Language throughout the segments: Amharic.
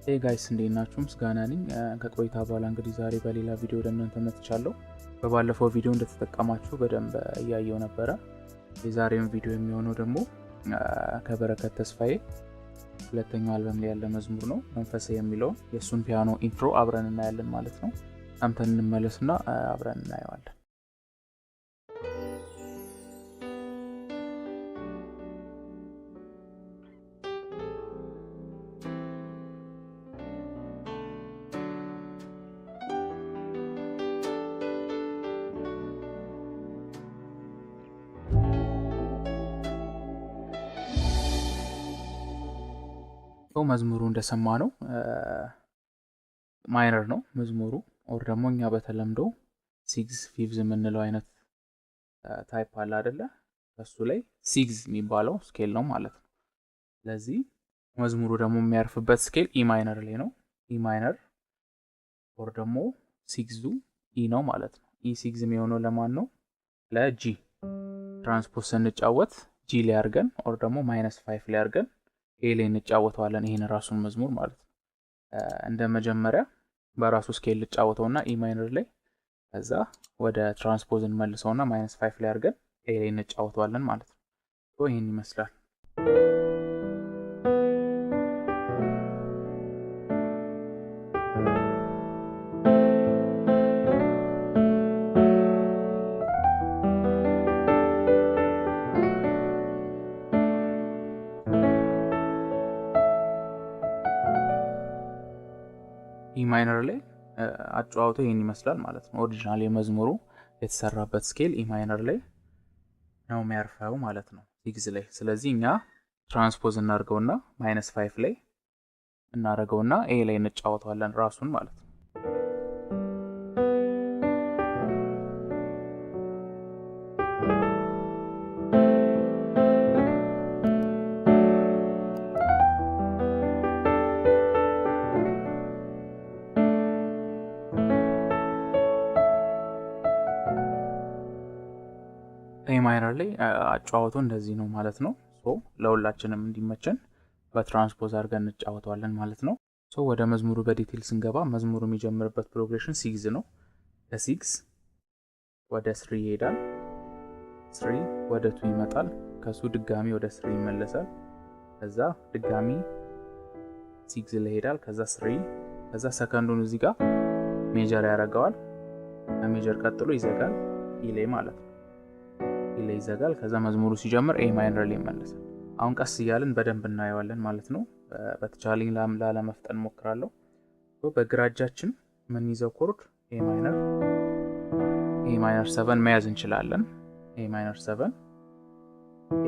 Hey guys፣ እንዴት ናችሁ? ምስጋና ነኝ። ከቆይታ በኋላ እንግዲህ ዛሬ በሌላ ቪዲዮ ወደ እናንተ መጥቻለሁ። በባለፈው ቪዲዮ እንደተጠቀማችሁ በደንብ እያየው ነበረ። የዛሬውን ቪዲዮ የሚሆነው ደግሞ ከበረከት ተስፋዬ ሁለተኛው አልበም ላይ ያለ መዝሙር ነው፣ መንፈሴ የሚለውን የእሱን ፒያኖ intro አብረን እናያለን ማለት ነው። ሰምተን እንመለስና አብረን እናየዋለን። መዝሙሩ እንደሰማነው minor ነው መዝሙሩ፣ or ደግሞ እኛ በተለምዶ six fifth የምንለው አይነት type አለ አደለ? እሱ ላይ six የሚባለው scale ነው ማለት ነው። ስለዚህ መዝሙሩ ደግሞ የሚያርፍበት scale E minor ላይ ነው። E minor or ደግሞ sixth ኡ E ነው ማለት ነው። E six የሚሆነው ለማን ነው? ለ G transpose ስንጫወት G ላይ አድርገን or ደግሞ -5 ላይ አድርገን A ላይ እንጫወተዋለን። ይሄን ራሱን መዝሙር ማለት ነው። እንደ መጀመሪያ በራሱ scale ልጫወተውና E minor ላይ፣ ከዛ ወደ transpose እንመልሰውና -5 ላይ አድርገን A ላይ እንጫወተዋለን ማለት ነው። ይህን ይመስላል። E minor ላይ አጨዋወቱ ይህን ይመስላል ማለት ነው። Original የመዝሙሩ የተሰራበት scale E minor ላይ ነው የሚያርፈው ማለት ነው፣ six ላይ። ስለዚህ እኛ transpose እናደርገውና -5 ላይ እናደርገውና A ላይ እንጫወተዋለን ራሱን ማለት ነው። A minor ላይ አጨዋወቱ እንደዚህ ነው ማለት ነው። So ለሁላችንም እንዲመቸን በ transpose አድርገን እንጫወተዋለን ማለት ነው። So ወደ መዝሙሩ በ detail ስንገባ መዝሙሩ የሚጀምርበት progression six ነው። ከ six ወደ three ይሄዳል። Three ወደ two ይመጣል። ከሱ ድጋሚ ወደ three ይመለሳል። ከዛ ድጋሚ six ላይ ይሄዳል። ከዛ three፣ ከዛ ሰከንዱን እዚህ ጋር major ያደርገዋል። ከ major ቀጥሎ ይዘጋል E ላይ ማለት ነው። E ላይ ይዘጋል። ከዛ መዝሙሩ ሲጀምር A minor ላይ ይመለሳል። አሁን ቀስ እያልን በደንብ እናየዋለን ማለት ነው። በተቻለኝ ላለመፍጠን ሞክራለሁ። በግራ እጃችን የምንይዘው chord A minor፣ A minor 7 መያዝ እንችላለን። A minor 7፣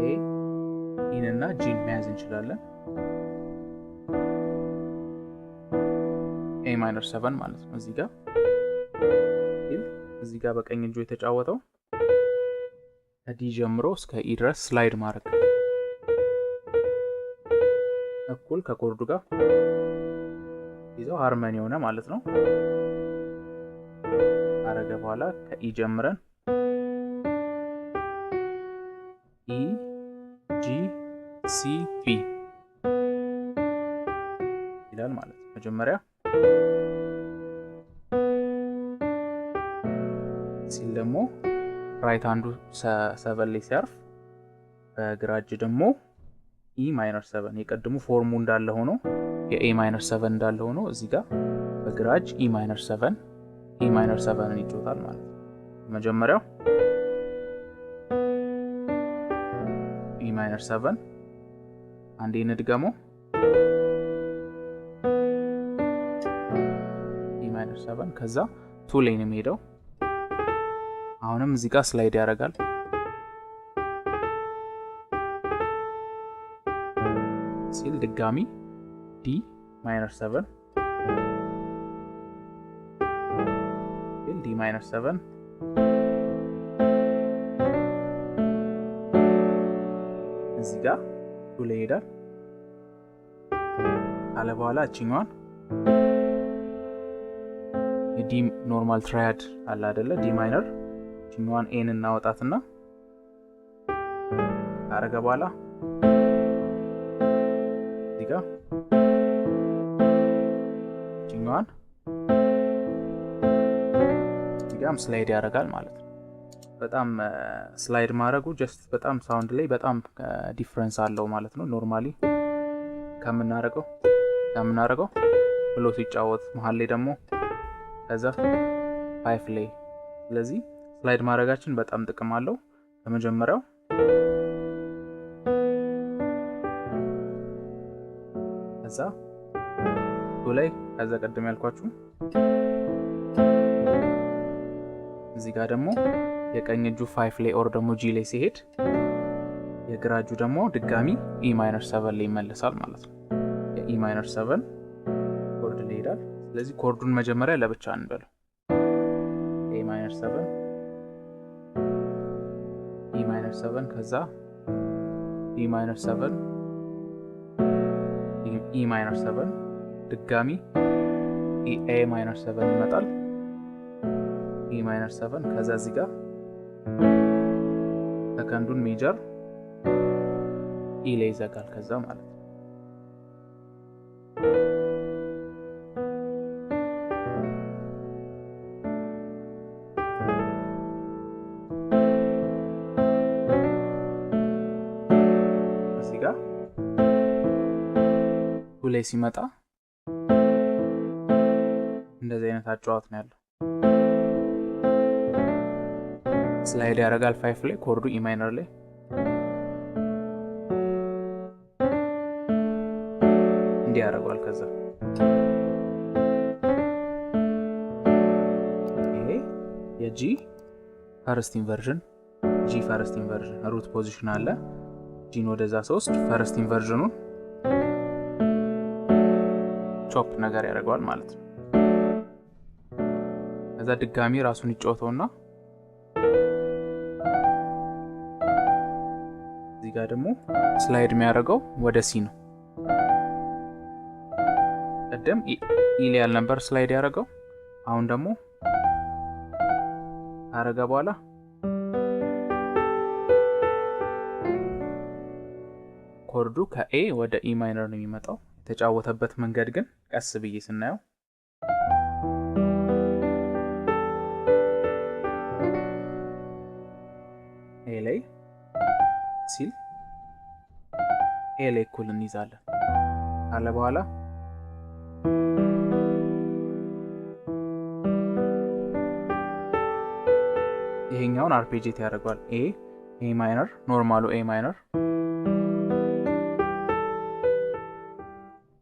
A፣ E ን እና G ን መያዝ እንችላለን። A minor 7 ማለት ነው። እዚህ ጋር በቀኝ እጁ የተጫወተው ከ D ጀምሮ እስከ E ድረስ slide ማድረግ እኩል ከ chord ኡ ጋር ይዘው harmony የሆነ ማለት ነው። አረገ በኋላ ከ E ጀምረን E፣ G፣ C፣ B ይላል ማለት ነው። መጀመሪያ ሲል ደግሞ right hand ኡ 7 ላይ ሲያርፍ በግራ እጅ ደግሞ E minor 7፣ የቀድሙ form ኡ እንዳለ ሆኖ፣ የ A minor 7 እንዳለ ሆኖ እዚህ ጋር በግራ እጅ E minor 7፣ E minor 7ን ይጫወታል ማለት ነው። መጀመሪያው E minor 7፣ አንዴ እንድገመው፣ E minor 7፣ ከዛ two ላይ ነው የሚሄደው። አሁንም እዚህ ጋር slide ያደርጋል ሲል ድጋሚ D minor 7 ሲል D minor 7 እዚህ ጋር two ላይ ይሄዳል አለ። በኋላ እችኛዋን የ D normal triad አለ አይደለ? D minor፣ እችኛዋን A ን እናወጣትና አረገ በኋላ እዚህ ጋር እችኛዋን እዚጋም slide ያደርጋል ማለት ነው። በጣም slide ማድረጉ just በጣም sound ላይ በጣም difference አለው ማለት ነው። Normally ከምናረገው ብሎ ሲጫወት መሃል ላይ ደግሞ ከዛ 5 ላይ፣ ስለዚህ slide ማድረጋችን በጣም ጥቅም አለው። ከመጀመሪያው ከዛ ላይ ከዛ ቀደም ያልኳችሁ እዚህ ጋር ደግሞ የቀኝ እጁ 5 ላይ or ደግሞ G ላይ ሲሄድ የግራ እጁ ደግሞ ድጋሚ E minor 7 ላይ ይመለሳል ማለት ነው። የ E minor 7 chord ላይ ይሄዳል። ስለዚህ chord ኡን መጀመሪያ ለብቻ እንበለው። A minor 7፣ E minor 7፣ ከዛ D minor 7፣ E minor 7፣ ድጋሚ A minor 7 ይመጣል። E minor 7፣ ከዛ እዚህ ጋር second ኡን major E ላይ ይዘጋል ከዛ ማለት ነው። እዚህ ጋር two ላይ ሲመጣ እንደዚህ አይነት አጨዋወት ነው ያለው። Slide ያደርጋል 5 ላይ chord ኡ E minor ላይ፣ እንዲህ ያደርገዋል። ከዛ ይሄ የ G first inversion፣ G first inversion root position አለ። G ን ወደዛ ሶስት first inversion ኡን chop ነገር ያደርገዋል ማለት ነው። ከዛ ድጋሚ ራሱን ይጫወተውና እዚህ ጋር ደግሞ slide የሚያደርገው ወደ C ነው። ቀደም E ላይ ያልነበር slide ያደረገው፣ አሁን ደግሞ ካረገ በኋላ chord ኡ ከ A ወደ E minor ነው የሚመጣው። የተጫወተበት መንገድ ግን ቀስ ብዬ ስናየው A ላይ ሲል A ላይ እኩል እንይዛለን ካለ በኋላ ይሄኛውን arpeggiate ያደርገዋል። A A minor፣ normal ኡ A minor፣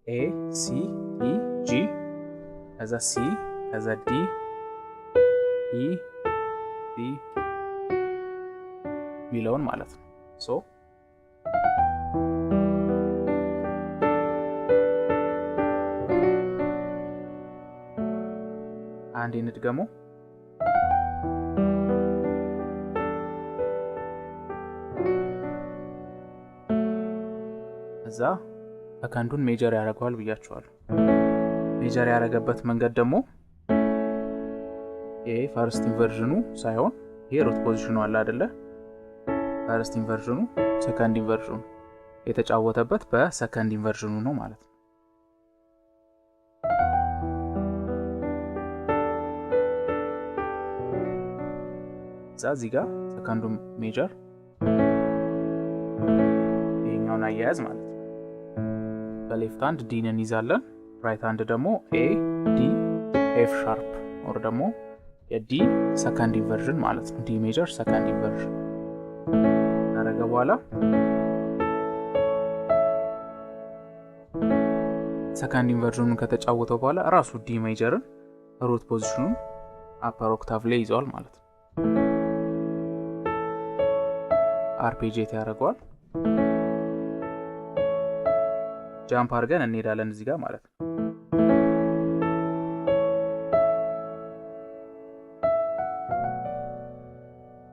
A C E G፣ ከዛ C፣ ከዛ D E D የሚለውን ማለት ነው። So አንዴ እንድገመው። እዛ second ኡን major ያደርገዋል ብያቸዋለሁ። Major ያደረገበት መንገድ ደግሞ ይሄ first inversion ኡ ሳይሆን ይሄ root position ኡ አለ አይደለ? First inversion ኡ second inversion ኡ የተጫወተበት በ second inversion ኡ ነው ማለት ነው። እዛ እዚህ ጋር second ኡ major ይሄኛውን አያያዝ ማለት ነው። በ left hand D ን እንይዛለን፣ right hand ደግሞ A D F sharp or ደግሞ የ D second inversion ማለት ነው። D major second inversion ካረገ በኋላ second inversion ኡን ከተጫወተው በኋላ ራሱ D major ን root position ኡን upper octave ላይ ይዘዋል ማለት ነው። Arpeggiate ያደርገዋል። Jump አድርገን እንሄዳለን እዚህ ጋር ማለት ነው።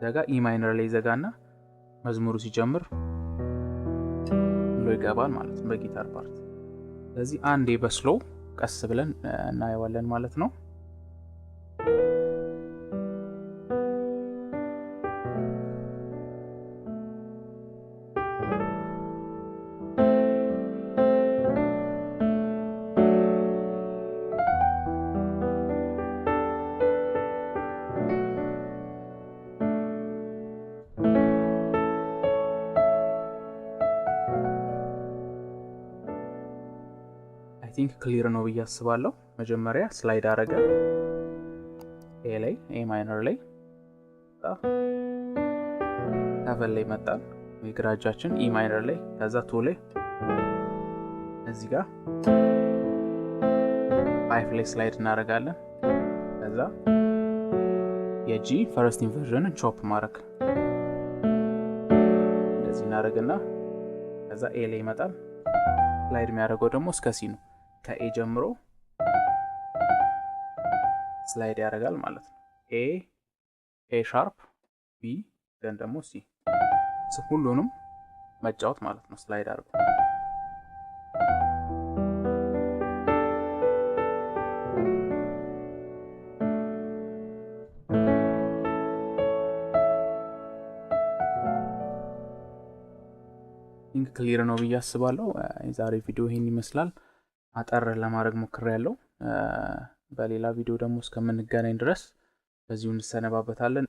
ዘጋ E minor ላይ ዘጋና መዝሙሩ ሲጀምር ብሎ ይገባል ማለት ነው በጊታር part። ስለዚህ አንዴ በ slow ቀስ ብለን እናየዋለን ማለት ነው። I think clear ነው ብዬ አስባለሁ። መጀመሪያ slide አረገ A ላይ፣ A minor ላይ፣ 7 ላይ መጣን። የግራ እጃችን E minor ላይ፣ ከዛ 2 ላይ፣ እዚህ ጋር 5 ላይ slide እናደርጋለን። ከዛ የ G first inversion ን chop ማድረግ እንደዚህ እናደርግና ከዛ A ላይ ይመጣል። Slide የሚያደርገው ደግሞ እስከ C ነው። ከ A ጀምሮ slide ያደርጋል ማለት ነው። A፣ A sharp፣ B፣ then ደግሞ C፣ ሁሉንም መጫወት ማለት ነው slide አድርጎ። Think clear ነው ብዬ አስባለሁ። የዛሬ ቪዲዮ ይሄን ይመስላል። አጠር ለማድረግ ሞክሬያለሁ። በሌላ ቪዲዮ ደግሞ እስከምንገናኝ ድረስ በዚሁ እንሰነባበታለን።